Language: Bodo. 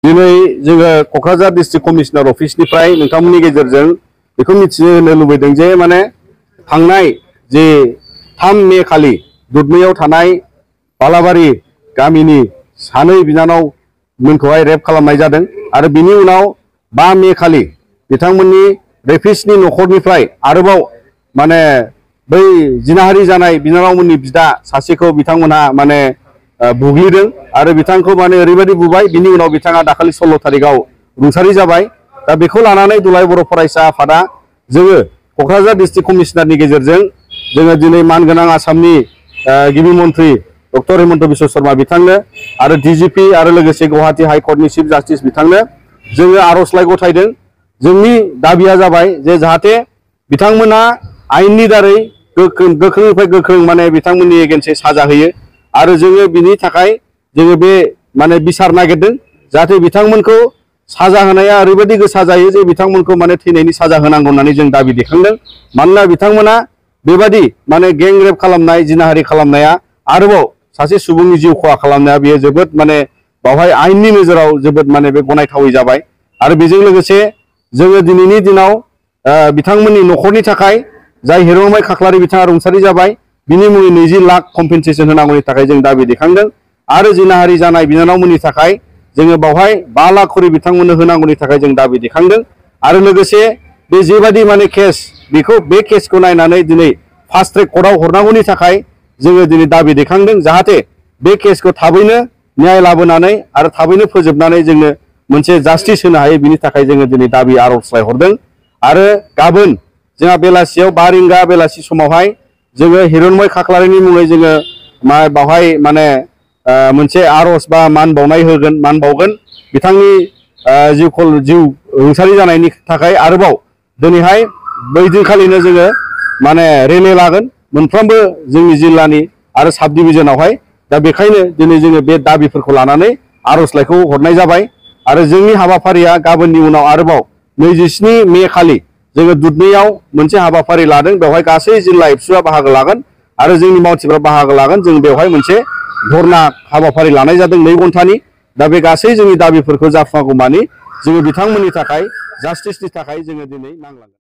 दिनै जोङो क'क्राझार डिस्ट्रिक्ट कमिशनार अफिसनिफ्राय नोंथांमोननि गेजेरजों बेखौ मिथिहोनो लुबैदों जे माने थांनाय जे 3 मे खालि दुधनैयाव थानाय बालाबारि गामिनि सानै बिनानावमोनखौहाय रेप खालामनाय जादों आरो बिनि उनाव 5 मे खालि बिथांमोननि रेपिस्टनि न'खरनिफ्राय आरोबाव माने बै जिनाहारि जानाय बिनानावमोननि बिदा सासेखौ बिथांमोनहा माने बुग्लिदों आरो बिथांखौ माने ओरैबायदि बुबाय बिनि उनाव बिथाङा दाखालि 16 तारिखआव रुंसारि जाबाय। दा बेखौ लानानै दुलाराय बर' फरायसा आफादा जोङो क'क्राझार डिस्ट्रिक्ट कमिशनारनि गेजेरजों जोङो दिनै मानगोनां आसामनि गिबि मन्थ्रि डक्टर हेमन्त बिश्व शर्मा बिथांनो आरो DGP आरो लोगोसे गुवाहाटी हाइकर्टनि चिफ जास्टिस बिथांनो जोङो आर'जलाइ गथायदों। जोंनि दाबिया जाबाय जे जाहाथे बिथांमोना आयेननि दारै गोख्रोंनिफ्राय गोख्रों माने बिथांमोननि एगेन्स्टै साजा होयो आरो जोङो बिनि थाखाय जोङो बे माने बिसार नागिरदों जाहाथे बिथांमोनखौ साजा होनाया ओरैबायदि गोसा जायो जे बिथांमोनखौ माने थैनायनि साजा होनांगौ होननानै जों दाबि दैखांदों। मानोना बिथांमोना बेबादि माने गें रेप खालामनाय जिनाहारि खालामनाया आरोबाव सासे सुबुंनि जिउ खहा खालामनाया बेयो जोबोद माने बावहाय आयेननि नोजोराव जोबोद माने बे गनायथावै जाबाय आरो बेजों लोगोसे जोङो दिनैनि दिनाव बिथांमोननि न'खरनि थाखाय जाय हिर'नमय खाख्लारि बिथाङा रुंसारि जाबाय बिनि मुङै 20 लाख कम्पेनसेसन होनांगौनि थाखाय जों दाबि दैखांदों आरो जिनाहारि जानाय बिनानावमोननि थाखाय जोङो बावहाय 5 लाख खरि बिथांमोननो होनांगौनि थाखाय जों दाबि दैखांदों आरो लोगोसे बे जेबादि माने केस बेखौ बे केसखौ नायनानै दिनै फास्ट ट्रेक कर्टआव हरनांगौनि थाखाय जोङो दिनै दाबि दैखांदों जाहाथे बे केसखौ थाबैनो न्याय लाबोनानै आरो थाबैनो फोजोबनानै जोंनो मोनसे जास्टिस होनो हायो बिनि थाखाय जोङो दिनै दाबि आर'जलाइ हरदों आरो गाबोन जोंहा बेलासियाव 5 रिंगा बेलासि समावहाय जोङो हिर'नमय खाख्लारिनि मुङै जोङो बावहाय माने मोनसे आर'ज बा मान बावगोन बिथांनि जिउ रुंसारि जानायनि थाखाय आरोबाव दिनैहाय बै दिनखालिनो जोङो माने रेलि लागोन मोनफ्रोमबो जोंनि जिल्लानि आरो साब डिभिजनावहाय। दा बेखायनो दिनै जोङो बे दाबिफोरखौ लानानै आर'जलाइखौ हरनाय जाबाय आरो जोंनि हाबाफारिया गाबोननि उनाव आरोबाव 27 मे खालि जोङो दुधनैयाव मोनसे हाबाफारि लादों बेवहाय गासै जिल्ला एबसुआ बाहागो लागोन आरो जोंनि मावथिफ्रा बाहागो लागोन जों बेवहाय मोनसे धरना हाबाफारि लानाय जादों 2 घन्टानि। दा बे गासै जोंनि दाबिफोरखौ जाफुंनांगौमानि जोङो बिथांमोननि थाखाय जास्टिसनि थाखाय जोङो दिनै नांलांगोन।